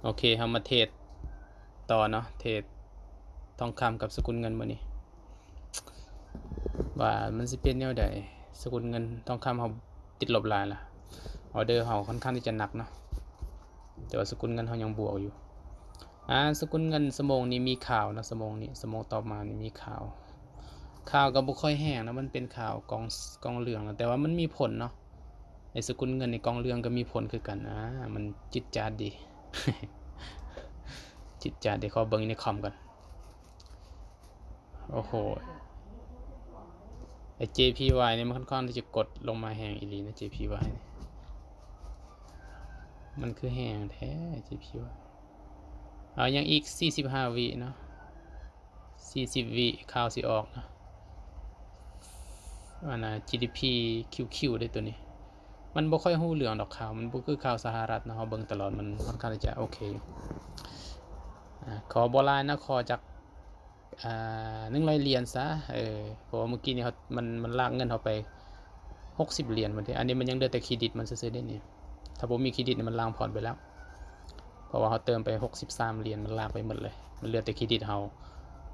ໂອເຄ ເຮົາມາເທຣດຕໍ່ເນາະ ເທຣດທອງຄຳກັບສະກຸນເງິນມື້ນີ້ ວ່າມັນຊິເປັນແນວໃດ. ສະກຸນເງິນ ທອງຄຳເຮົາຕິດລົບຫຼາຍລະ ອອເດີເຮົາຄ່ອນຂ້າງທີ່ຈະໜັກເນາະ ແຕ່ວ່າສະກຸນເງິນເຮົາຍັງບວກຢູ່. ອາ ສະກຸນເງິນ ຊົ່ວໂມງນີ້ມີຂ່າວເນາະ ຊົ່ວໂມງນີ້ ຊົ່ວໂມງຕໍ່ມານີ້ມີຂ່າວ. ຂ່າວກໍບໍ່ຄ່ອຍແຮງນະ ມັນເປັນຂ່າວກອງ ກອງເລື່ອງນະ ແຕ່ວ່າມັນມີຜົນເນາະ. ໄອ້ສະກຸນເງິນໃນກອງເລື່ອງກໍມີຜົນຄືກັນ. ອາ ມັນຈິດຈາດດີ ຈິດຈາດດີ. ຂໍເບິ່ງໃນຄອມກ່ອນ. ໂອ້ໂຫ ໄອ້ ເຈພີວາຍ ນີ້ມັນຄ່ອນຂ້າງທີ່ຈະກົດລົງມາແຮງອີ່ຫຼີນະ ເຈພີວາຍ ນີ້ ມັນຄືແຮງແທ້ ເຈພີວາຍ. ເອົາ ຍັງອີກສີ່ສິບຫ້າວິເນາະ ສີ່ສິບວິ ຂ່າວຊິອອກນະ. ອັນນ່າ ຈີດີພີຄິວຄິວ ເດ້ ໂຕນີ້ ມັນບໍ່ຄ່ອຍຮູ້ເລື່ອງດອກ ຂ່າວມັນບໍ່ຄືຂ່າວສະຫະລັດເນາະ ເຮົາເບິ່ງຕະຫຼອດ ມັນຄ່ອນຂ້າງທີ່ຈະໂອເຄຢູ່. ອາ ຂໍບໍ່ຫຼາຍນະ ຂໍຈັກ ອາ ໜຶ່ງຮ້ອຍຫຼຽນຊະ ເອີ ເພາະວ່າມື້ກີ້ນີ້ເຮົາ ມັນ ມັນລາກເງິນເຮົາໄປຫົກສິບຫຼຽນພຸ້ນເດ. ອັນນີ້ມັນຍັງເຫຼືອແຕ່ເຄຣດິດມັນຊື່ໆເດ້ນີ້ ຖ້າບໍ່ມີເຄຣດິດນີ້ມັນລ້າງພອດໄປແລ້ວ ເພາະວ່າເຮົາເຕີມໄປຫົກສິບສາມຫຼຽນ ມັນລາກໄປໝົດເລີຍ. ມັນເຫຼືອແຕ່ເຄຣດິດເຮົາ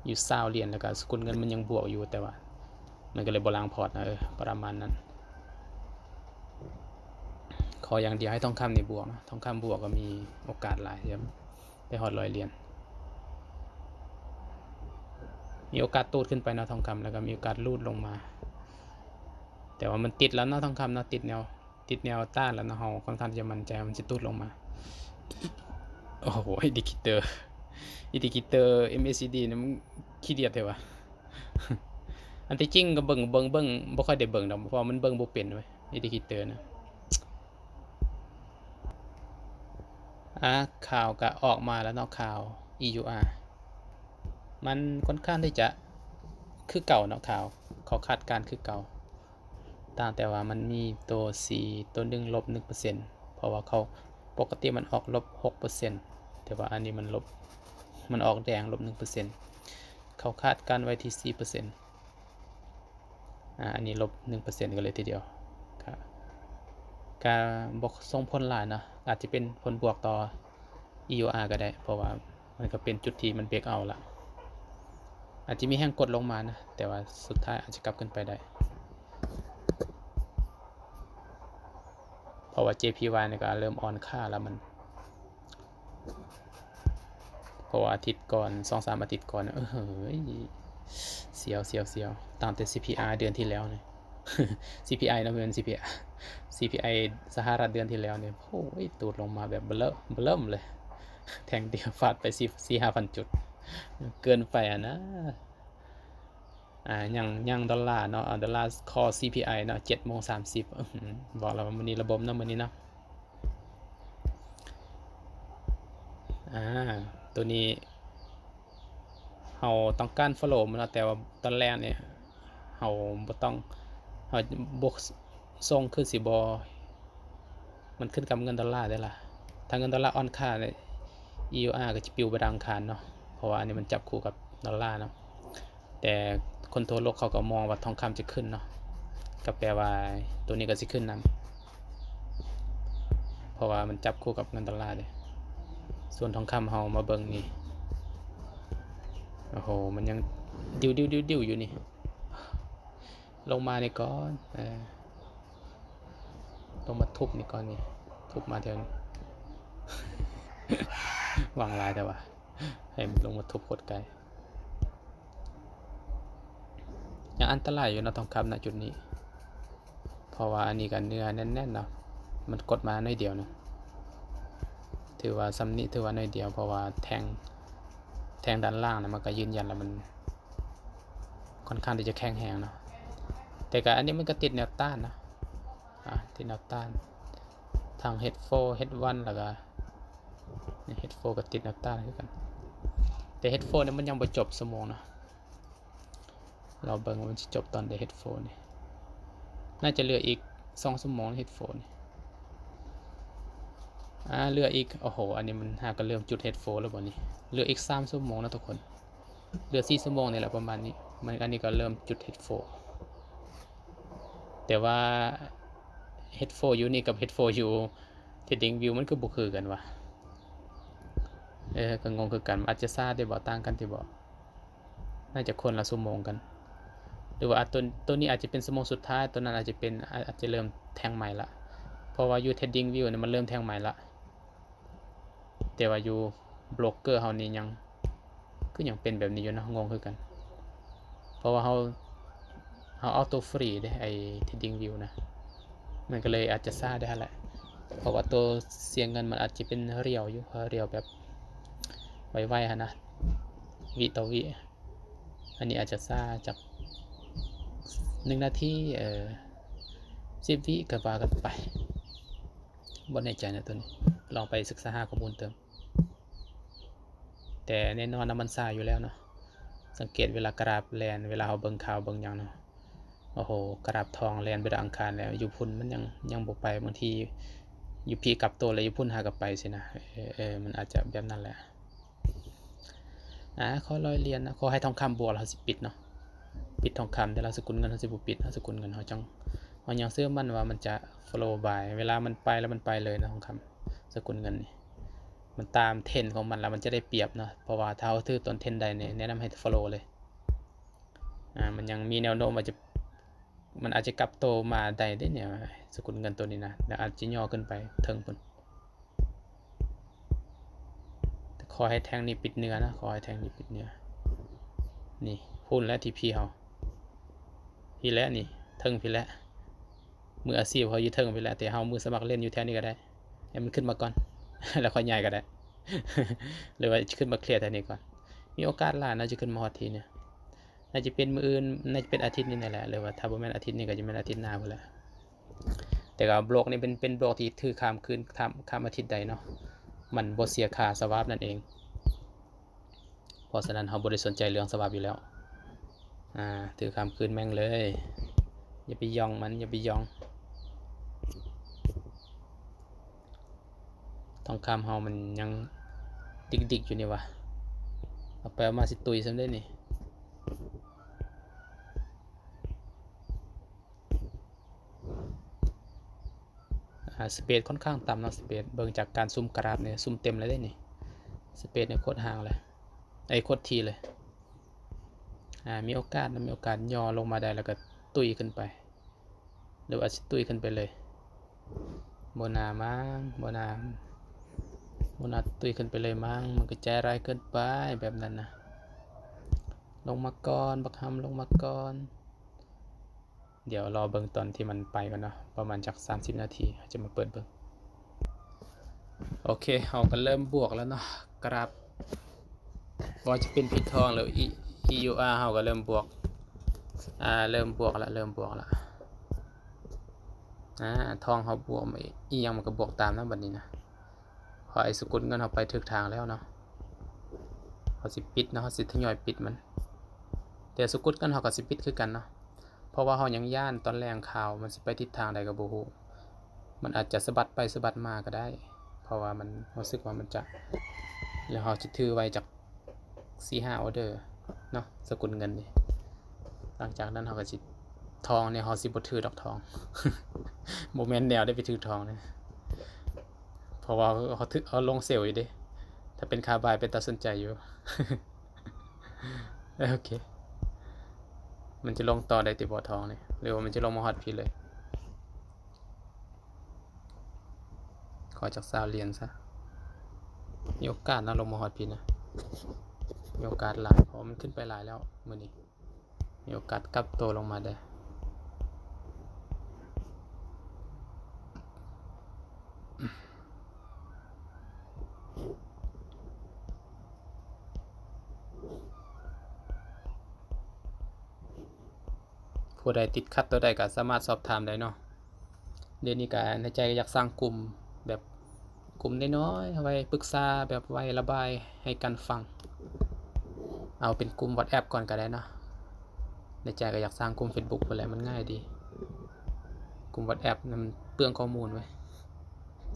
ຢູ່ຊາວຫຼຽນ ແລ້ວກໍສະກຸນເງິນມັນຍັງບວກຢູ່ ແຕ່ວ່າມັນກໍເລີຍບໍ່ລ້າງພອດນະ. ເອີ ປະມານນັ້ນ. ຂໍຢ່າງດຽວໃຫ້ທອງຄຳນີ້ບວກນະ ທອງຄຳບວກກໍມີໂອກາດຫຼາຍ ໄປຮອດຮ້ອຍຫຼຽນ ມີໂອກາດຕູດຂຶ້ນໄປເນາະ ທອງຄຳ ແລ້ວກໍມີໂອກາດຫຼຸດລົງມາ. ແຕ່ວ່າມັນຕິດແລ້ວເນາະ ທອງຄຳເນາະ ຕິດແນວ ຕິດແນວຕ້ານແລ້ວເນາະ ເຮົາຄ່ອນຂ້າງທີ່ຈະໝັ້ນໃຈວ່າມັນຊິຕູດລົງມາ. ໂອ້ໂຫ ອິນດິເຄເຕີ ອິນດິເຄເຕີ ເອັມເອຊີດີ ນີ້ມັນຂີ້ດຽດແທ້ຫວາ. ອັນທີ່ຈິງກໍເບິ່ງ ເບິ່ງ ເບິ່ງ ບໍ່ຄ່ອຍໄດ້ເບິ່ງດອກ ເພາະວ່າມັນເບິ່ງບໍ່ເປັນເວີຍ ອິນດິເຄເຕີນະ. ອາ ຂ່າວກະອອກມາແລ້ວເນາະ ຂ່າວ ອີຢູອາ ມັນຄ່ອນຂ້າງທີ່ຈະຄືເກົ່າເນາະ ຂ່າວ ເຂົາຄາດການຄືເກົ່າ ຕ່າງແຕ່ວ່າມັນມີໂຕສີໂຕໜຶ່ງລົບໜຶ່ງເປີເຊັນ ເພາະວ່າເຂົາ ປົກກະຕິມັນອອກລົບຫົກເປີເຊັນ ແຕ່ວ່າອັນນີ້ມັນລົບ ມັນອອກແດງລົບໜຶ່ງເປີເຊັນ ເຂົາຄາດການໄວ້ທີ່ສີ່ເປີເຊັນ. ອາ ອັນນີ້ລົບໜຶ່ງເປີເຊັນກັນເລີຍທີດຽວ ກະ ກະບໍ່ສົ່ງຜົນຫຼາຍເນາະ ອາດຈະເປັນຜົນບວກຕໍ່ອີຢູອາກໍໄດ້ ເພາະວ່າມັນກໍເປັນຈຸດທີ່ມັນເບຣກເອົາລະ ອາດຈະມີແຮງກົດລົງມານະ ແຕ່ວ່າສຸດທ້າຍອາດຈະກັບຂຶ້ນໄປໄດ້ ເພາະວ່າເຈພີວາຍນີ້ກໍເລີ່ມອ່ອນຄ່າລະ ມັນ ເພາະວ່າອາທິດກ່ອນ ສອງສາມອາທິດກ່ອນ ເອີຍ ສຽວ ສຽວ ສຽວ ຕັ້ງແຕ່ຊີພີອາເດືອນທີ່ແລ້ວນີ້ ຊີພີໄອເນາະ ແມ່ນຊີພີໄອ ຊີພີໄອສະຫະລັດເດືອນທີ່ແລ້ວນີ້ ໂອ້ຍ ຕູດລົງມາແບບເບີ ເບີເລີ່ມເລີຍ ແທ່ງດຽວຟາດໄປສີ່ ສີ່ຫ້າພັນຈຸດ ເກີນໄປຫັ້ນນະ. ອາ ຍັງ ຍັງດອນລາເນາະ ອາ ດອນລາຄໍຊີພີໄອເນາະ ເຈັດໂມງສາມສິບ ອື ບອກແລ້ວວ່າມື້ນີ້ລະບົມເນາະ ມື້ນີ້ເນາະ. ອາ ໂຕນີ້ເຮົາຕ້ອງການຟໍໂລມັນເນາະ ແຕ່ວ່າຕອນແລກນີ້ເຮົາບໍ່ຕ້ອງ ເຮົາບໍ່ສົ່ງ ຄືຊິບໍ່ ມັນຂຶ້ນກັບເງິນດອນລາເດ້ລະ ຖ້າເງິນດອນລາອ່ອນຄ່ານີ້ ອີຢູອາ ກໍຈະປິວໄປດາວອັງຄານເນາະ ເພາະວ່າອັນນີ້ມັນຈັບຄູ່ກັບດອນລາເນາະ. ແຕ່ຄົນທົ່ວໂລກເຂົາກໍມອງວ່າທອງຄຳຈະຂຶ້ນເນາະ ກໍແປວ່າໂຕນີ້ກໍຊິຂຶ້ນນຳ ເພາະວ່າມັນຈັບຄູ່ກັບເງິນດອນລາເດ້. ສ່ວນທອງຄຳເຮົາມາເບິ່ງນີ້ ໂອ້ໂຫ ມັນຍັງດິ້ວໆໆຢູ່ນີ້ ລົງມານີ້ກ່ອນ ເອີ ລົງມາທຸບນີ້ກ່ອນນີ້ ທຸບມາແຖວນີ້ ຫວັງຫຼາຍແຕ່ວ່າ ໃຫ້ມັນລົງມາທຸບໂຄດໄກ. ຍັງອັນຕະລາຍຢູ່ເນາະ ທອງຄຳນະຈຸດນີ້ ເພາະວ່າອັນນີ້ກໍເນື້ອແໜ້ນໆເນາະ ມັນກົດມາໜ້ອຍດຽວໜຶ່ງ ຖືວ່າຊ່ຳນີ້ ຖືວ່າໜ້ອຍດຽວ ເພາະວ່າແທ່ງ ແທ່ງດ້ານລ່າງນະ ມັນກໍຢືນຢັນແລ້ວ ມັນຄ່ອນຂ້າງທີ່ຈະແຂງແຮງເນາະ ແຕ່ກໍອັນນີ້ມັນກໍຕິດແນວຕ້ານເນາະ ອາ ຕິດແນວຕ້ານ ທັງເຮັດໂຟ ເຮັດວັນ ແລ້ວກໍ ເຮັດໂຟກໍຕິດແນວຕ້ານຄືກັນ ແຕ່ເຮັດໂຟນີ້ມັນຍັງບໍ່ຈົບຊົ່ວໂມງເນາະ ລໍເບິ່ງວ່າມັນຊິຈົບຕອນໃດ ເຮັດໂຟນີ້ ໜ້າຈະເຫຼືອອີກສອງຊົ່ວໂມງ ເຮັດໂຟນີ້ ອາ ເຫຼືອອີກ ໂອ້ໂຫ ອັນນີ້ມັນຫາກໍເລີ່ມຈຸດເຮັດໂຟແລ້ວບໍ່ນີ້ ເຫຼືອອີກສາມຊົ່ວໂມງເນາະທຸກຄົນ ເຫຼືອສີ່ຊົ່ວໂມງນີ້ແຫຼະ ປະມານນີ້ ມັນ ອັນນີ້ກໍເລີ່ມຈຸດເຮັດໂຟ ແຕ່ວ່າເຮັດໂຟຢູ່ນີ້ກັບເຮັດໂຟຢູ່ TradingView ມັນຄືບໍ່ຄືກັນວະ ເອີ ກໍງົງຄືກັນ ມັນອາດຈະຊ້າຕິບໍ ຕ່າງກັນຕິບໍ ໜ້າຈະຄົນລະຊົ່ວໂມງກັນ ຫຼືວ່າ ອາ ໂຕ ໂຕນີ້ອາດຈະເປັນຊົ່ວໂມງສຸດທ້າຍ ໂຕນັ້ນອາດຈະເປັນ ອາ ອາດຈະເລີ່ມແທ່ງໃໝ່ລະ ເພາະວ່າຢູ່ Trading View ນີ້ມັນເລີ່ມແທ່ງໃໝ່ລະ ແຕ່ວ່າຢູ່ Broker ເຮົານີ້ຍັງ ຄືຍັງເປັນແບບນີ້ຢູ່ເນາະ ງົງຄືກັນ ເພາະວ່າເຮົາ ເຮົາເອົາໂຕຟຣີເດ້ ໄອ້ Trading View ນະ ມັນກໍເລີຍອາດຈະຊ້າໄດ້ຫັ້ນແຫຼະ ເພາະວ່າໂຕເສຍເງິນມັນອາດຈະເປັນລຽວຢູ່ ລຽວແບບໄວໆຫັ້ນນະ ວິຕໍ່ວິ ອັນນີ້ອາດຈະຊ້າຈັກໜຶ່ງນາທີ ເອີ ສິບວິ ກໍວ່າກັນໄປ ບໍ່ແນ່ໃຈນະໂຕນີ້ ລອງໄປສຶກສາຫາຂໍ້ມູນເຕີມ. ແຕ່ແນ່ນອນນະ ມັນຊ້າຢູ່ແລ້ວເນາະ ສັງເກດເວລາກຣາຟແລ່ນ ເວລາເຮົາເບິ່ງຂ່າວເບິ່ງຫຍັງເນາະ ໂອ້ໂຫ ກຣາຟທອງແລ່ນໄປດາວອັງຄານແລ້ວ ຢູ່ພຸ້ນມັນຍັງ ຍັງບໍ່ໄປ ບາງທີຢູ່ພີ້ກັບໂຕແລ້ວ ຢູ່ພຸ້ນຫາກໍໄປຊີ້ນະ ເອີ ເອີ ມັນອາດຈະແບບນັ້ນແຫຼະ. ອາ ຂໍຮ້ອຍຫຼຽນນະ ຂໍໃຫ້ທອງຄຳບວກແລ້ວເຮົາຊິປິດເນາະ ປິດທອງຄຳ ແຕ່ລະສະກຸນເງິນເຮົາຊິບໍ່ປິດ ເຮົາສະກຸນເງິນເຮົາຈັ່ງ ເຮົາຍັງເຊື່ອໝັ້ນວ່າມັນຈະ follow buy ເວລາມັນໄປແລ້ວມັນໄປເລີຍນະ ທອງຄຳ ສະກຸນເງິນນີ້ ມັນຕາມເທຣນຂອງມັນແລ້ວມັນຈະໄດ້ປຽບເນາະ ເພາະວ່າຖ້າເຮົາຖືກຕອນເທຣນໃດນີ້ ແນະນຳໃຫ້ follow ເລີຍ ອາ ມັນຍັງມີແນວໂນ້ມວ່າຈະ ມັນອາດຈະກັບໂຕມາໄດ້ເດ້ນີ້ ສະກຸນເງິນໂຕນີ້ນະ ແລ້ວອາດຈະຫຍໍ້ຂຶ້ນໄປເທິງພຸ້ນ ຂໍໃຫ້ແທ່ງນີ້ປິດເໜືອນະ ຂໍໃຫ້ແທ່ງນີ້ປິດເໜືອ ນີ້ພຸ້ນແຫຼະ ທີພີ ເຮົາ ພີ້ແຫຼະນີ້ ເທິງພີ້ແຫຼະ ມືອາຊີບເຮົາຢູ່ເທິງພີ້ແຫຼະ ແຕ່ເຮົາມືສະໝັກຫຼິ້ນຢູ່ແຖວນີ້ກໍໄດ້ ໃຫ້ມັນຂຶ້ນມາກ່ອນ ແລ້ວຄ່ອຍຍ້າຍກໍໄດ້ ຫຼືວ່າຂຶ້ນມາເຄລຍແຖວນີ້ກ່ອນ ມີໂອກາດຫຼາຍນະ ຈະຂຶ້ນມາຮອດທີ່ນີ້ ໜ້າຈະເປັນມື້ອື່ນ ໜ້າຈະເປັນອາທິດນີ້ແຫຼະ ຫຼືວ່າຖ້າບໍ່ແມ່ນອາທິດນີ້ກໍຈະແມ່ນອາທິດໜ້າພຸ້ນແຫຼະ ແຕ່ກໍບລັອກນີ້ເປັນ ເປັນບລັອກທີ່ຖືຂ້າມຄືນ ຂ້າມ ຂ້າມອາທິດໃດເນາະ ມັນບໍ່ເສຍຄ່າສວາບນັ້ນເອງ ເພາະສະນັ້ນເຮົາບໍ່ໄດ້ສົນໃຈເລື່ອງສວາບຢູ່ແລ້ວ ອາ ຖືຂ້າມຄືນແມ່ງເລີຍ ຢ່າໄປຢ່ອງມັນ ຢ່າໄປຢ່ອງ ທອງຄຳເຮົາມັນຍັງດິກໆຢູ່ນີ້ຫວາ ເອົາໄປເອົາມາຊິຕຸ້ຍຊ້ຳເດ້ນີ້. ອາ ສະເປດຂ້ອນຂ້າງຕ່ຳເນາະ ສະເປດ ເບິ່ງຈາກການຊູມກຣາຟນີ້ ຊູມເຕັມແລ້ວເດ້ນີ້ ສະເປດນີ້ໂຄດຫ່າງເລີຍ ເອີຍ ໂຄດຖີ່ເລີຍ ອາ ມີໂອກາດເນາະ ມີໂອກາດຫຍໍ້ລົງມາໄດ້ ແລ້ວກໍຕຸ້ຍຂຶ້ນໄປ ຫຼືອາດຊິຕຸ້ຍຂຶ້ນໄປເລີຍ ບໍ່ໜ້າມັ້ງ ບໍ່ໜ້າ ບໍ່ໜ້າຕຸ້ຍຂຶ້ນໄປເລີຍມັ້ງ ມັນກໍໃຈຮ້າຍເກີນໄປແບບນັ້ນນະ ລົງມາກ່ອນ ບັກຫຳ ລົງມາກ່ອນ. ດຽວລໍເບິ່ງຕອນທີ່ມັນໄປກ່ອນເນາະ ປະມານຈັກສາມສິບນາທີ ເຮົາຈະມາເປີດເບິ່ງ. ໂອເຄ ເຮົາກໍເລີ່ມບວກແລ້ວເນາະ ກຣາຟ ບໍ່ວ່າຈະເປັນພີທອງ ຫຼື ອີຢູອາ ເຮົາກໍເລີ່ມບວກ ອາ ເລີ່ມບວກລະ ເລີ່ມບວກລະ ອາ ທອງເຮົາບວກ ອີ່ຫຍັງມັນກໍບວກຕາມນະ ບັດນີ້ນະ. ເພາະໄອ້ສະກຸດເງິນເຮົາໄປຖືກທາງແລ້ວເນາະ ເຮົາຊິປິດເນາະ ເຮົາຊິທະຍອຍປິດມັນ ແຕ່ສະກຸດເງິນເຮົາກໍຊິປິດຄືກັນເນາະ ເພາະວ່າເຮົາຍັງຢ້ານຕອນແລງຂ່າວມັນຊິໄປທິດທາງໃດກໍບໍ່ຮູ້ ມັນອາດຈະສະບັດໄປສະບັດມາກໍໄດ້ ເພາະວ່າມັນ ເຮົາຮູ້ສຶກວ່າມັນຈະ ແລ້ວເຮົາຊິຖືໄວ້ຈັກສີ່ຫ້າອໍເດີເນາະ ສະກຸດເງິນນີ້ ຫຼັງຈາກນັ້ນເຮົາກໍຊິ ທອງນີ້ເຮົາຊິບໍ່ຖືດອກ ທອງ ບໍ່ແມ່ນແນວໄດ້ໄປຖືທອງນີ້ ເພາະວ່າເຮົາຖື ເຮົາລົງເຊວຢູ່ເດ້ ຖ້າເປັນຂາບາຍເປັນຕາສົນໃຈຢູ່ ໂອເຄ ມັນຈະລົງຕໍ່ໄດ້ຕິບໍ່ທອງນີ້ ຫຼືວ່າມັນຈະລົງມາຮອດພີ້ເລີຍ? ຂໍຈັກຊາວຫຼຽນຊະ ມີໂອກາດເນາະ ລົງມາຮອດພີ້ນະ ມີໂອກາດຫຼາຍ ເພາະວ່າມັນຂຶ້ນໄປຫຼາຍແລ້ວມື້ນີ້ ມີໂອກາດກັບໂຕລົງມາໄດ້ ຜູ້ໃດຕິດຂັດຕົວໃດກໍສາມາດສອບຖາມໄດ້ເນາະ. ດຽວນີ້ກໍໃນໃຈກໍຢາກສ້າງກຸ່ມແບບ ກຸ່ມນ້ອຍໆ ໄວ້ປຶກສາ ແບບໄວ້ລະບາຍໃຫ້ກັນຟັງ ເອົາເປັນກຸ່ມ WhatsApp ກ່ອນກໍໄດ້ເນາະ. ໃນໃຈກໍຢາກສ້າງກຸ່ມ Facebook ພຸ້ນແຫຼະ ມັນງ່າຍດີ ກຸ່ມ WhatsApp ມັນເປືອງຂໍ້ມູນເວີຍ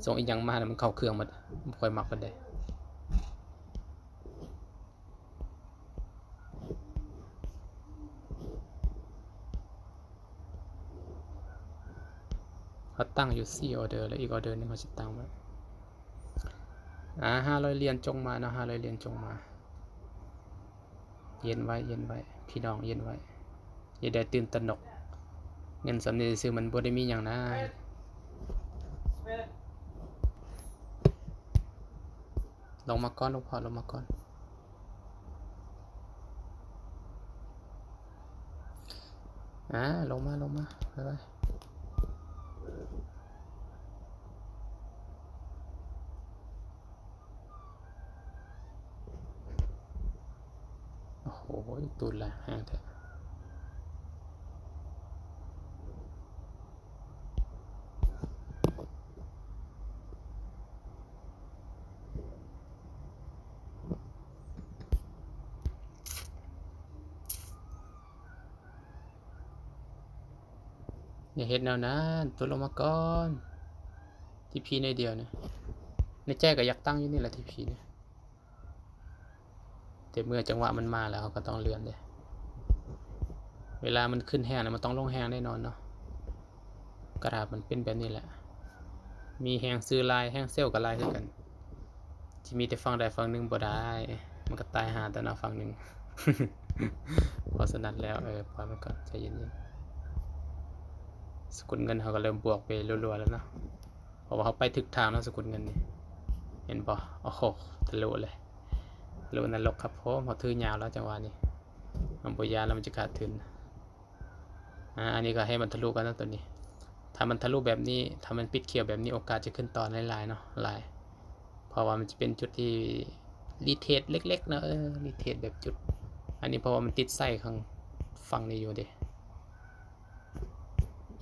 ສົ່ງອີ່ຫຍັງມາແລ້ວມັນເຂົ້າເຄື່ອງໝົດ ບໍ່ຄ່ອຍມັກປານໃດ. ເຮົາຕັ້ງຢູ່ສີ່ອໍເດີ ແລ້ວອີກອໍເດີໜຶ່ງເຮົາຊິຕັ້ງໄວ້ ອາ ຫ້າຮ້ອຍຫຼຽນຈົ່ງມາເນາະ, ຫ້າຮ້ອຍຫຼຽນຈົ່ງມາ. ເຢັນໄວ້ ເຢັນໄວ້ ພີ່ນ້ອງ ເຢັນໄວ້ ຢ່າໄດ້ຕື່ນຕະໜົກ. ເງິນສ່ຳນີ້ຊື່ມັນບໍ່ໄດ້ມີຫຍັງນາ. ລົງມາກ່ອນ ຫຼວງພໍ່ ລົງມາກ່ອນ. ອາ ລົງມາ ລົງມາ ໄວໆ. ໂອ້ໂຫ ຕູດລະແຮງແທ້. ຢ່າເຮັດແນວນັ້ນ, ຕົກລົງມາກ່ອນ. ທີພີໜ້ອຍດຽວນີ້ ໃນໃຈກໍຢາກຕັ້ງຢູ່ນີ້ແຫຼະ ທີພີນີ້. ແຕ່ເມື່ອຈັງຫວະມັນມາແລ້ວ ເຮົາກໍຕ້ອງເລື່ອນເດ້. ເວລາມັນຂຶ້ນແຮງແລ້ວ ມັນຕ້ອງລົງແຮງແນ່ນອນເນາະ. ກະດາບມັນເປັນແບບນີ້ແຫຼະ, ມີແຮງຊື້ຫຼາຍ ແຮງເຊວກໍຫຼາຍຄືກັນ. ຊິມີແຕ່ຝັ່ງໃດຝັ່ງໜຶ່ງບໍ່ໄດ້, ມັນກໍຕາຍຫ່າແຕ່ນະຝັ່ງໜຶ່ງ. ເພາະສະນັ້ນແລ້ວ ເອີ ປ່ອຍມັນກ່ອນ ໃຈເຢັນໆ. ສະກຸນເງິນເຮົາກໍເລີ່ມບວກໄປລັວໆແລ້ວເນາະ. ເພາະວ່າເຮົາໄປຖືກທາງແລ້ວ ສະກຸນເງິນນີ້ ເຫັນບໍ່? ໂອ້ໂຫ ທະລຸເລີຍ ທະລຸນະລົກຄັບຜົມ. ເຮົາຖືຍາວແລ້ວຈັງຫວະນີ້ ມັນບໍ່ຍາວແລ້ວ ມັນຈະຂາດທຶນ. ອາ ອັນນີ້ກໍໃຫ້ມັນທະລຸກ່ອນເນາະ ໂຕນີ້. ຖ້າມັນທະລຸແບບນີ້ ຖ້າມັນປິດຂຽວແບບນີ້ ໂອກາດຈະຂຶ້ນຕໍ່ຫຼາຍໆເນາະ ຫຼາຍ. ເພາະວ່າມັນຈະເປັນຈຸດທີ່ຣີເທສເລັກໆເນາະ, ເອີ ຣີເທສແບບຈຸດ ອັນນີ້ ເພາະວ່າມັນຕິດໃສ່ຂ້າງຝັ່ງນີ້ຢູ່ເດ້.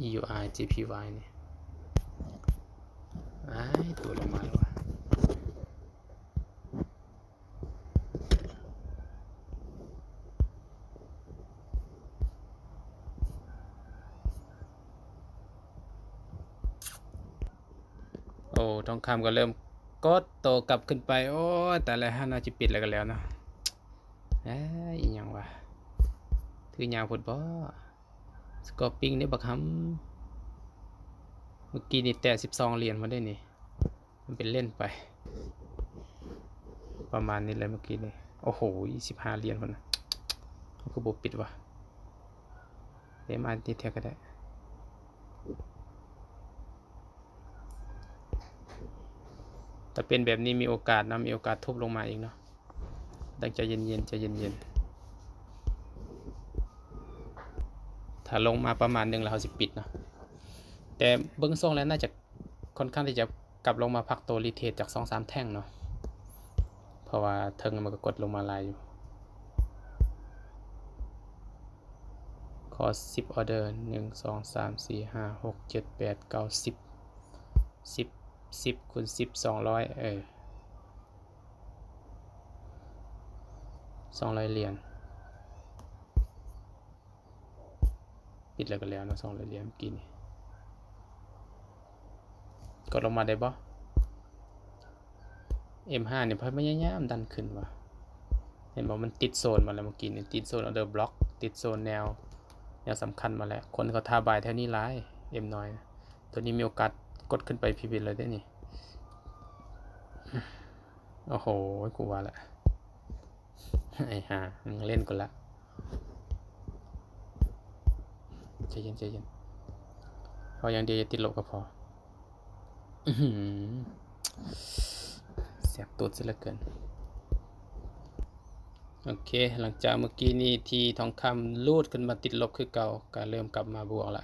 ອີຢູອາ ເຈພີວາຍ ນີ້ ອ້າຍ ຕົກລົງມາແລ້ວຫວາ. ໂອ້ ທອງຄຳກໍເລີ່ມກົດໂຕກັບຂຶ້ນໄປ. ໂອ້ຍ ຕາຍແລ້ວ ເຮົາໜ້າຈະປິດແລ້ວກໍແລ້ວເນາະ. ເອີຍ ອີຫຍັງຫວາ ຖືຍາວໂພດບໍ? ສະກອບປິງເດ້ບັກຫຳ. ເມື່ອກີ້ນີ້ແຕະສິບສອງຫຼຽນພຸ້ນເດ້ນີ້, ມັນເປັນເຫຼັ້ນໄປ. ປະມານນີ້ແຫຼະເມື່ອກີ້ນີ້. ໂອ້ໂຫ ສິບຫ້າຫຼຽນພຸ້ນນະ. ເຮົາຄືບໍ່ປິດຫວາ? ເດ ມາຕິດແທ້ກໍໄດ້. ຖ້າເປັນແບບນີ້ມີໂອກາດເນາະ, ມີໂອກາດທຸບລົງມາອີກເນາະ. ຕ້ອງໃຈເຢັນໆ ໃຈເຢັນໆ. ຖ້າລົງມາປະມານໜຶ່ງແລ້ວ ເຮົາຊິປິດເນາະ. ແຕ່ເບິ່ງຊົງແລ້ວໜ້າຈະຄ່ອນຂ້າງທີ່ຈະກັບລົງມາພັກໂຕ ຣີເທສຈັກສອງສາມແທ່ງເນາະ, ເພາະວ່າເທິງມັນກໍກົດລົງມາຫຼາຍຢູ່. ຂໍສິບອໍເດີ ໜຶ່ງ ສອງ ສາມ ສີ່ ຫ້າ ຫົກ ເຈັດ ແປດ ເກົ້າ ສິບ ສິບ ສິບ ຄູນ ສິບ ສອງຮ້ອຍ ເອີ ສອງຮ້ອຍຫຼຽນ. ປິດແລ້ວກໍແລ້ວເນາະ ສອງຮ້ອຍຫຼຽນເມື່ອກີ້ນີ້. ກົດລົງມາໄດ້ບໍ່? ເອັມຫ້ານີ້ ພະຍາຍາມດັນຂຶ້ນວ່າ. ເຫັນບໍ່? ມັນຕິດໂຊນມາແລ້ວເມື່ອກີ້ນີ້, ຕິດໂຊນອໍເດີບລັອກ, ຕິດໂຊນແນວ ແນວສຳຄັນມາແລ້ວ. ຄົນເຂົາຖ້າບາຍແຖວນີ້ຫຼາຍ, ເອັມນ້ອຍ. ໂຕນີ້ມີໂອກາດກົດຂຶ້ນໄປພີເວັນເລີຍເດ້ນີ້. ໂອ້ໂຫ ກູວ່າລະ ໄອ້ຫ່າ ເຫຼັ້ນກ່ອນລະ. ໃຈເຢັນ ໃຈເຢັນ. ເອົາຢ່າງດຽວຢ່າຕິດລົບກໍພໍ. ອືຫື ແສບຕູດເສຍເຫຼືອເກີນ. ໂອເຄ ຫຼັງຈາກເມື່ອກີ້ນີ້ທີ່ທອງຄຳຫຼຸດຂຶ້ນມາຕິດລົບຄືເກົ່າ ກໍເລີ່ມກັບມາບວກລະ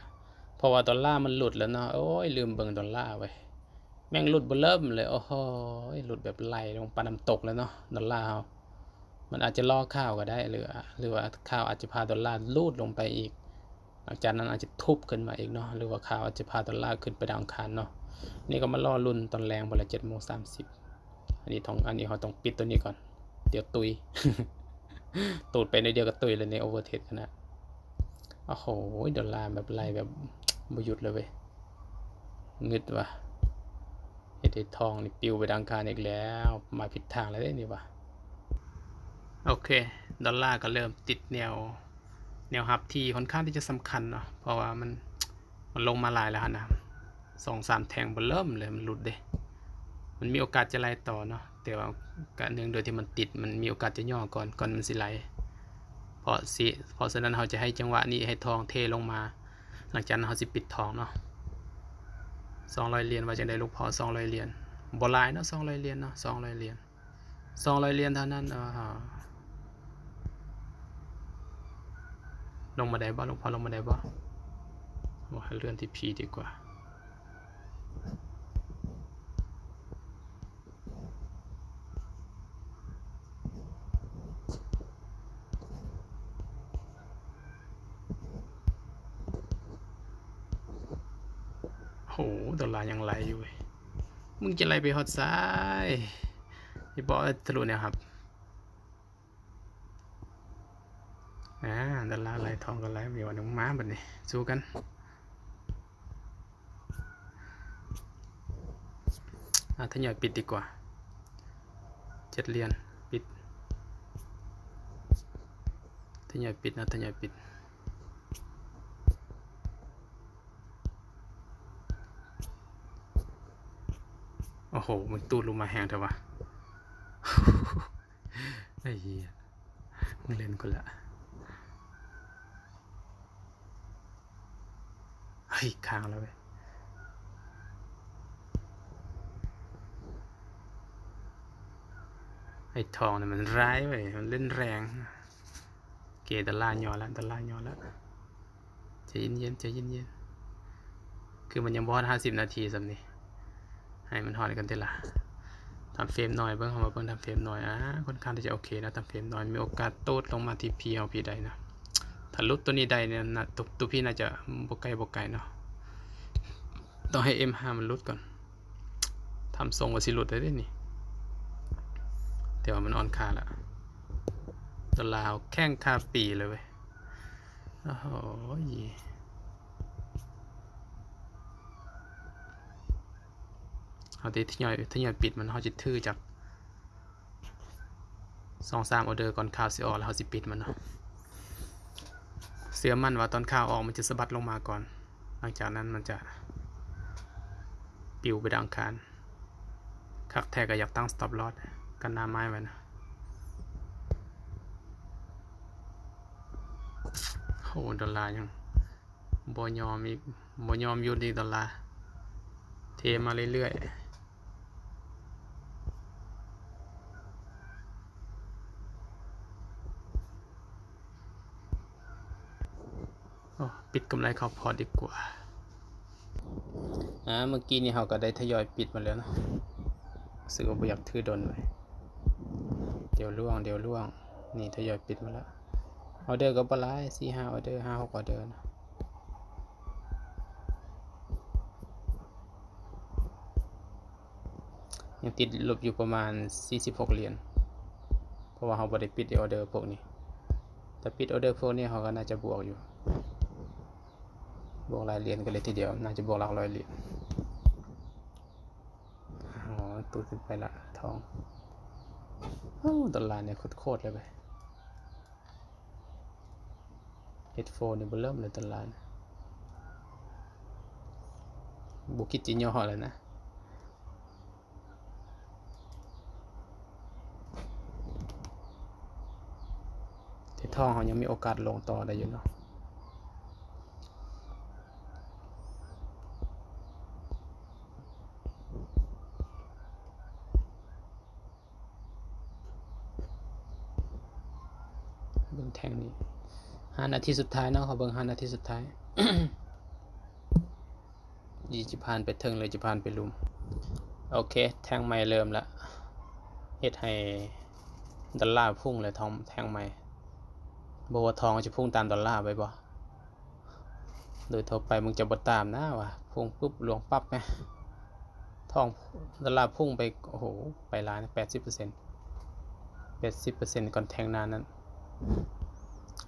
ເພາະວ່າໂດລາມັນຫຼຸດແລ້ວເນາະ. ໂອ້ຍ ລືມເບິ່ງໂດລາເວີຍ, ແມ່ງຫຼຸດເບິ່ມເລີຍ. ໂອ້ໂຫ ຫຼຸດແບບໄຫຼລົງປານນ້ຳຕົກເລີຍເນາະ ໂດລາເຮົາ. ມັນອາດຈະລໍຂ່າວກໍໄດ້ ຫຼື ຫຼືວ່າຂ່າວອາດຈະພາໂດລາຫຼຸດລົງໄປອີກ. ຫຼັງຈາກນັ້ນອາດຈະທຸບຂຶ້ນມາອີກເນາະ ຫຼືວ່າຂ່າວອາດຈະພາໂດລາຂຶ້ນໄປດາວອັງຄານເນາະ. ນີ້ກໍມາລໍລຸ້ນຕອນແລງພຸ້ນລະ ເຈັດໂມງສາມສິບ. ອັນນີ້ຕ້ອງ ອັນນີ້ເຮົາຕ້ອງປິດໂຕນີ້ກ່ອນ ດຽວຕຸຍ. ຕູດໄປໜ້ອຍດຽວກໍຕຸຍແລ້ວນີ້ ໂອເວີເທຣດຂະໜາດ. ໂອ້ໂຫ ໂດລາແບບໄຫຼແບບບໍ່ຢຸດເລີຍເວີຍ. ງຶດວ່າ ເຮັດໃຫ້ທອງນີ້ປິວໄປດາວອັງຄານອີກແລ້ວ. ມາຜິດທາງແລ້ວເດ້ນີ້ວ່າ. ໂອເຄ ໂດລາກໍເລີ່ມຕິດແນວ ແນວຮັບທີ່ຄ່ອນຂ້າງທີ່ຈະສຳຄັນເນາະ ເພາະວ່າມັນ ມັນລົງມາຫຼາຍແລ້ວຫັ້ນນະ ສອງສາມແທ່ງເບິ່ມເລີຍ. ມັນຫຼຸດເດ້ ມັນມີໂອກາດຈະໄຫຼຕໍ່ເນາະ, ແ ແຕ່ວ່າກະເນື່ອງໂດຍທີ່ມັນຕິດ ມັນມີໂອກາດຈະຫຍໍ້ກ່ອນ ກ່ອນມັນຊິໄຫຼ. ເພາະຊິ ເພາະສະນັ້ນເຮົາຈະໃຫ້ຈັງຫວະນີ້ໃຫ້ທອງເທລົງມາ ຫຼັງຈາກນັ້ນເຮົາຊິປິດທອງເນາະ. ສອງຮ້ອຍຫຼຽນ ວ່າຈັ່ງໃດລູກພໍ່? ສອງຮ້ອຍຫຼຽນ ບໍ່ຫຼາຍເນາະ ສອງຮ້ອຍຫຼຽນເນາະ ສອງຮ້ອຍຫຼຽນ ສອງຮ້ອຍຫຼຽນເທົ່ານັ້ນ. ອາ ລົງມາໄດ້ບໍ່ລູກພໍ່? ລົງມາໄດ້ບໍ່? ໂອ້ ໃຫ້ເລື່ອນທີ່ພີດີກວ່າ. ໂຫ ດອນລາຍັງໄຫຼຢູ່ເວີຍ. ມຶງຈະໄຫຼໄປຮອດໃສ? ຊິບອກທະລຸແນວຮັບ. ອາ ດອນລາໄຫຼ ທອງກໍໄຫຼ ມີວັນໜຶ່ງມາບັດນີ້ ສູ້ກັນ. ອາ ທະຍອຍປິດດີກວ່າ ເຈັດຫຼຽນ ປິດ ທະຍອຍປິດນະ ທະຍອຍປິດ. ໂອ້ໂຫ ມັນຕູດລົງມາແຮງແທ້ວະ. ໄອ້ເຫຍ ມຶງເຫຼັ້ນກ່ອນລະ. ເຮີ້ຍ ຄ້າງແລ້ວເວີຍ. ໄອ້ທອງນີ້ມັນຮ້າຍເວີຍ ມັນເຫຼັ້ນແຮງ. ໂອເຄ ດອນລາຫຍໍ້ລະ ດອນລາຫຍໍ້ລະ. ໃຈເຢັນໆ ໃຈເຢັນໆ ຄືມັນຍັງບໍ່ຮອດຫ້າສິບນາທີຊ້ຳນີ້ ໃຫ້ມັນຮອດກ່ອນຕິລະ. ທຳເຟຣມນ້ອຍເບິ່ງ ເຮົາມາເບິ່ງທຳເຟຣມນ້ອຍ. ອາ ຄ່ອນຂ້າງທີ່ຈະໂອເຄນະ ທຳເຟຣມນ້ອຍ ມີໂອກາດໂຕດລົງມາທີ່ພີເຮົາພີໄດ້ນະ. ຖ້າຫຼຸດຕົວນີ້ໄດ້ນີ້ນະ ຕົວ ຕົວພີໜ້າຈະບໍ່ໄກ ບໍ່ໄກເນາະ. ຕ້ອງໃຫ້ເອັມຫ້າມັນຫຼຸດກ່ອນ. ທຳຊົງວ່າຊິຫຼຸດໄດ້ເດນີ້ ແຕ່ວ່າມັນອ່ອນຄ່າລະ. ດອນລາເຮົາແຂງຄ່າປີເລີຍເວີຍ. ໂອ້ໂຫ ເຮົາໄດ້ທະຍອຍ ທະຍອຍປິດມັນ ເຮົາຈະຖືຈັກສອງສາມອໍເດີກ່ອນຂ່າວຊິອອກ ແລ້ວເຮົາຊິປິດມັນເນາະ. ເຊື່ອໝັ້ນວ່າຕອນຂ່າວອອກມັນຈະສະບັດລົງມາກ່ອນ ຫຼັງຈາກນັ້ນມັນຈະປິວໄປດາວອັງຄານ. ຄັກແທ້ກໍຢາກຕັ້ງສະຕັອບລອສ ກັນໜ້າໄມ້ໄວ້ນະ. ໂອ້ ດອນລາຍັງບໍ່ຍອມອີກ ບໍ່ຍອມຢຸດອີກ ດອນລາ ເທມາເລື້ອຍໆ. ໂອ້ ປິດກຳໄລເຂົ້າພອດດີກວ່າ. ອາ ເມື່ອກີ້ນີ້ເຮົາກໍໄດ້ທະຍອຍປິດມາແລ້ວເນາະ ຮູ້ສຶກວ່າບໍ່ຢາກຖືດົນເວີຍ. ດຽວລ່ວງ ດຽວລ່ວງ. ນີ້ທະຍອຍປິດມາແລ້ວ. ອໍເດີກໍບໍ່ຫຼາຍ ສີ່ຫ້າອໍເດີ ຫ້າຫົກອໍເດີນະ. ຍັງຕິດລົບຢູ່ປະມານສີ່ສິບຫົກຫຼຽນ ເພາະວ່າເຮົາບໍ່ໄດ້ປິດອໍເດີພວກນີ້. ຖ້າປິດອໍເດີພວກນີ້ ເຮົາກໍໜ້າຈະບວກຢູ່ ບວກຫຼາຍຫຼຽນກັນເລີຍທີດຽວ ໜ້າຈະບວກຫຼັກຮ້ອຍຫຼຽນ. ອໍ ຕູດຂຶ້ນໄປລະ ທອງ. ໂອ້ ດອນລານີ້ໂຄດໆເລີຍເວີຍ. ເຮັດໂຟນີ້ບໍ່ເລີ່ມເລີຍຕະຫຼາດ ບໍ່ຄິດຈະຫຍໍ້ແລ້ວນະ. ແຕ່ທອງເຮົາຍັງມີໂອກາດລົງຕໍ່ໄດ້ຢູ່ເນາະ. ເບິ່ງແທ່ງນີ້ ຫ້ານາທີສຸດທ້າຍເນາະ ຂໍເບິ່ງຫ້ານາທີສຸດທ້າຍ ຈີຈະຜ່ານໄປເທິງ ຫຼືຈະຜ່ານໄປລຸ່ມ. ໂອເຄ ແທ່ງໃໝ່ເລີ່ມລະ ເຮັດໃຫ້ດອນລາພຸ່ງແລ້ວ ທອງແທ່ງໃໝ່. ບໍ່ວ່າທອງຈະພຸ່ງຕາມດອນລາໄປບໍ່? ໂດຍທົ່ວໄປມັນຈະບໍ່ຕາມນະວ່າ ພຸ່ງປຶບ ລ່ວງປັບແມ. ທອງ ດອນລາພຸ່ງໄປ ໂອ້ໂຫ ໄປຫຼາຍນະ ແປດສິບເປີເຊັນ ແປດສິບເປີເຊັນກ່ອນແທ່ງໜ້ານັ້ນ.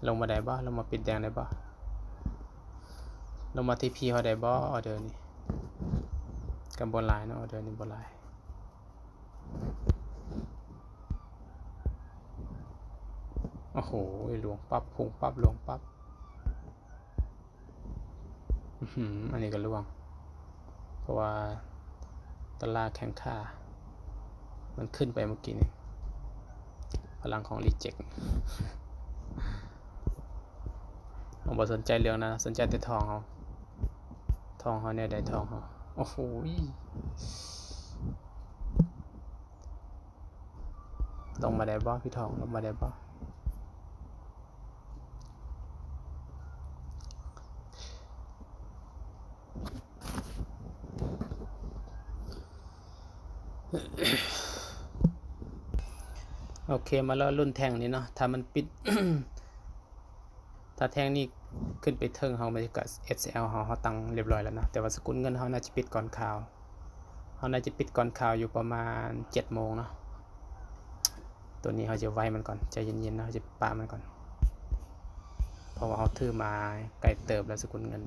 ລົງມາໄດ້ບໍ່? ລົງມາປິດແດງໄດ້ບໍ່? ລົງມາທີພີເຮົາໄດ້ບໍ່? ອໍເດີນີ້ກໍບໍ່ຫຼາຍເນາະ ອໍເດີນີ້ບໍ່ຫຼາຍ. ໂອ້ໂຫ ລ່ວງປັບ ພຸ່ງປັບ ລ່ວງປັບ. ອືຫື ອັນນີ້ກໍລ່ວງ ເພາະວ່າຕະຫຼາດແຂງຄ່າ. ມັນຂຶ້ນໄປເມື່ອກີ້ນີ້ ພະລັງຂອງຣີເຈັກ. ເຮົາບໍ່ສົນໃຈເລື່ອງນັ້ນ ສົນໃຈແຕ່ທອງເຮົາ ທອງເຮົາແນວໃດ ທອງເຮົາ. ໂອ້ໂຫ ລົງມາໄດ້ບໍ່ພີ່ທອງ ລົງມາໄດ້ບໍ່? ໂອເຄ ມາລໍລຸ້ນແທ່ງນີ້ເນາະ ຖ້າມັນປິດ ຖ້າແທ່ງນີ້ຂຶ້ນໄປເທິງເຮົາ ມັນກໍ ເອສແອລ ເຮົາ ເຮົາຕັ້ງຮຽບຮ້ອຍແລ້ວເນາະ ແຕ່ວ່າສະກຸນເງິນເຮົາໜ້າຈະປິດກ່ອນຂ່າວ ເຮົາໜ້າຈະປິດກ່ອນຂ່າວຢູ່ປະມານເຈັດໂມງເນາະ. ໂຕນີ້ເຮົາຈະໄວມັນກ່ອນ ໃຈເຢັນໆເນາະ ເຮົາຈະປະມັນກ່ອນ ເພາະວ່າເຮົາຖືມາໃກ້ເຕີບແລ້ວ ສະກຸນເງິນ.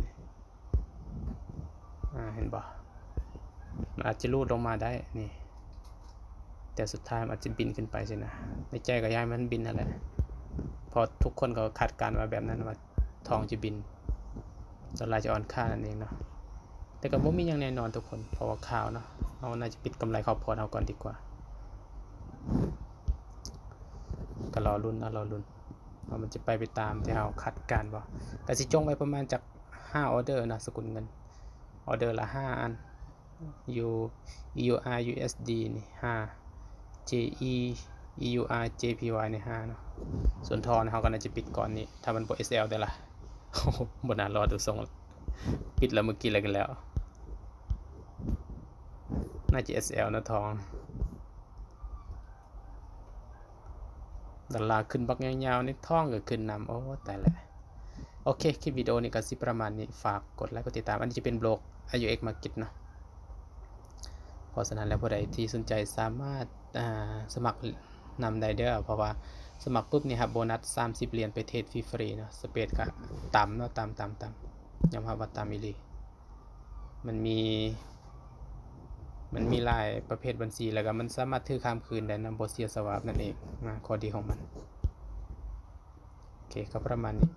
ອາ ເຫັນບໍ່? ມັນອາດຈະຫຼຸດລົງມາໄດ້ນີ້ ແຕ່ສຸດທ້າຍມັນອາດຈະບິນຂຶ້ນໄປຊີ້ນະ. ໃນໃຈກໍຢາກໃຫ້ມັນບິນຫັ້ນແຫຼະ ເພາະທຸກຄົນກໍຄາດການວ່າແບບນັ້ນ ວ່າທອງຈະບິນ ໂດລາຈະອ່ອນຄ່ານັ້ນເອງເນາະ. ແຕ່ກໍບໍ່ມີຫຍັງແນ່ນອນທຸກຄົນ ເພາະວ່າຂ່າວເນາະ ເຮົາໜ້າຈະປິດກຳໄລເຂົ້າພອດເຮົາກ່ອນດີກວ່າ. ກໍລໍລຸ້ນ ເອົາ ລໍລຸ້ນວ່າມັນຈະໄປ ໄປຕາມທີ່ເຮົາຄາດການບໍ່. ກໍຊິຈົ່ງໄວ້ປະມານຈັກ ຫ້າອໍເດີເນາະ ສະກຸນເງິນ ອໍເດີລະຫ້າອັນ ຢູ ອີຢູອາ ຢູເອສດີ ນີ້ຫ້າ ເຈອີ ອີຢູອາ ເຈພີວາຍ ນີ້ຫ້າເນາະ. ສ່ວນທອງເຮົາກໍໜ້າຈະປິດກ່ອນນີ້ ຖ້າມັນບໍ່ ເອສແອລ ເດີລະ ໂອ້ໂຫ ບໍ່ໜ້າລອດ ດູຊົງ ປິດແລ້ວ ເມື່ອກີ້ແລ້ວ ກໍແລ້ວ ໜ້າຈະ ເອສແອລ ເນາະ ທອງ. ດອນລາຂຶ້ນບັກຍາວໆ ນີ້ທອງກໍຂຶ້ນນຳ. ໂອ້ ຕາຍແລ້ວ. ໂອເຄ ຄລິບວິດີໂອນີ້ກໍຊິປະມານນີ້ ຝາກກົດໄລກົດຕິດຕາມ. ອັນນີ້ຈະເປັນໂບຣກ ອາຢູເອັກ ມາເກັດເນາະ. ເພາະສະນັ້ນແລ້ວ ຜູ້ໃດທີ່ສົນໃຈສາມາດ ອ່າ ສະໝັກນຳໄດ້ເດີ ເພາະວ່າສະໝັກປຸບນີ້ຮັບໂບນັດສາມສິບຫຼຽນໄປເທຣດຟຣີໆເນາະ. ສະເປດກໍຕ່ຳເນາະ ຕ່ຳໆໆ ຍອມຮັບວ່າຕ່ຳອີ່ຫຼີ. ມັນມີ ມັນມີຫຼາຍປະເພດບັນຊີ ແລ້ວກໍມັນສາມາດຖືຂ້າມຄືນໄດ້ນຳ ບໍ່ເສຍສວາບນັ້ນເອງນະ ຂໍ້ດີຂອງມັນ. ໂອເຄ ກໍປະມານນີ້.